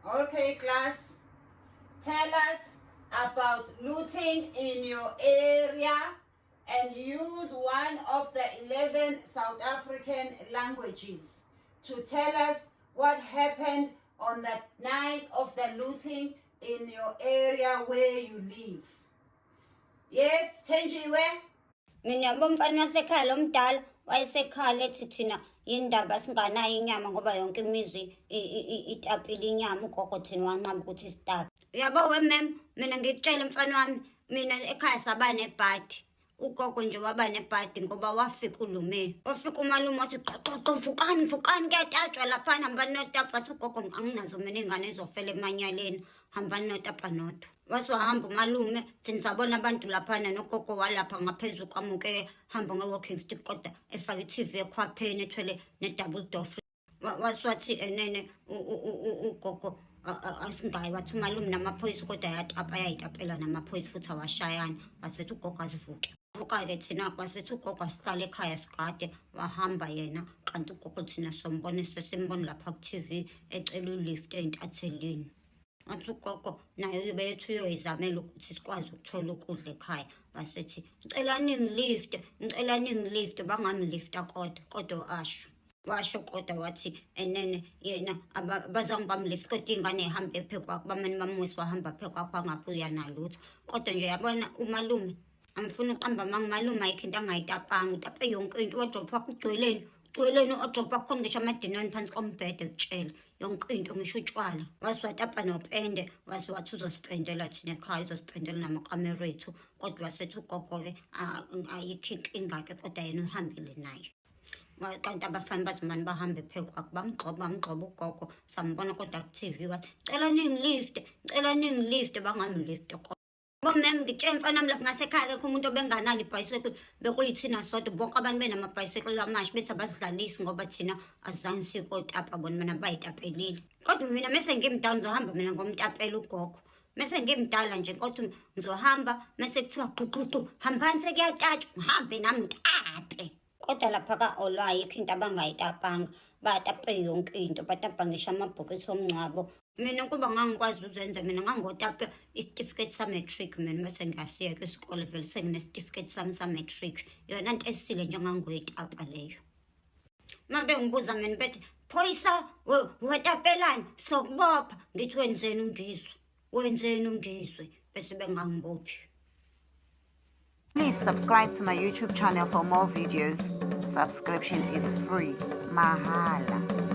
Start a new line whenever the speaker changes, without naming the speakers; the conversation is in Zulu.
Okay, class. Tell us about looting in your area and use one of the 11 South African languages to tell us what happened on the night of the looting in your area where you live. Yes, Thenjiwe?
Mina yabo mfana wasekhaya lo mdala wayesekhala ethi thina yindaba singanayo inyama ngoba yonke imizi itapile inyama, ugogo thina wanqaba ukuthi sitape. Yabo we mem, mina ngikutshela mfana wami, mina ekhaya saba nebhadi. Ugogo nje waba nebhadi ngoba wafika ulume. Wafika umalume wathi qoqoqo, vukani, vukani, kuyatatshwa laphana, hambani notapa. Wathi ugogo, anginazo mina iy'ngane ezofela emanyaleni, hambani notapa nodwa. Wase wahamba umalume, thina sabona abantu laphana nogogo walapha ngaphezu kwamuke hamba nge-walking stick kodwa efake i-TV ekhwapheni ethwele ne-double door. Wase wathi enene ugogo asingayi, wathi umalume namaphoyisa kodwa ayatapa, ayayitapela namaphoyisa futhi awashayani. Wasethi ugogo azivuke. Vuka-ke thina, wasethi ugogo asihlale ekhaya sigade, wahamba yena. Kanti ugogo thina sombona sesimbona lapha ku-TV ecela ulift ey'ntathelini. Wathi ugogo naye uyobe ethi uyoyizamela ukuthi sikwazi ukuthola ukudla ekhaya. Wasethi ngicela ningilifte, ngicela ningilifte, bangamlifta kodwa asho. Washo kodwa wathi enene yena abazange bamlift kodwa iy'ngane y'hambe phekwakho, bamane bamwisa wahamba phekwakho wangabuya nalutho. Kodwa nje yabona umalume, angifuni ukuqamba amanga, umalume ayikho into angayitapanga, utape yonke into, uwardrobe wakhe ugcweleni, ugcweleni uwardrobe wakhe, khona ngisho amadinoni phansi kombhede kutshela yonke into, ngisho utshwala. Wase watapa nopende, wase wathi uzosipendela thina ekhaya, uzosipendela namakamero ethu. Kodwa wasethi ugogo-ke ayikho inkinga-ke, kodwa yena uhambile naye. Kanti abafana bazomane bahambe phekwakho, bamgxoba, bamgxoba ugogo, sambona kodwa ku-TV wathi cela ningilifte, cela ningilifte, bangamlifte. Bomem, ngitshela mfana wami, lapha ngasekhaya akekho umuntu obenganalo ibhayisikili, bekuyithina sodwa, bonke abantu benamabhayisikili amasha bethi abazidlalisi ngoba thina azange sikotapa, bona mina bayitapelile. Kodwa mina mese ngimdala ngizohamba mina ngomtapela ugogo. Mese ngimdala nje kodwa ngizohamba mese kuthiwa gqugqugqu hambani sekuyatatshwa, ngihambe nami ngitape. Kodwa lapha ka-Olo ayikho into abangayitapanga, batape yonke into, batapa ngisho amabhokisi omngcwabo. Mina kuba ngangikwazi uzenza, mina ngangotape isitifiketi sa-matric mina bese ngiyasiyeka isikole vele senginesitifiketi sami sa-matric. Yona nto esile nje ngangoyitapa leyo. Uma bengibuza mina bethi phoyisa wetapelani sokubopha, ngithi wenzeni ungizwe, wenzeni ungizwe, bese bengangibophi.
Please subscribe to my YouTube channel for more videos. Subscription is free. Mahala.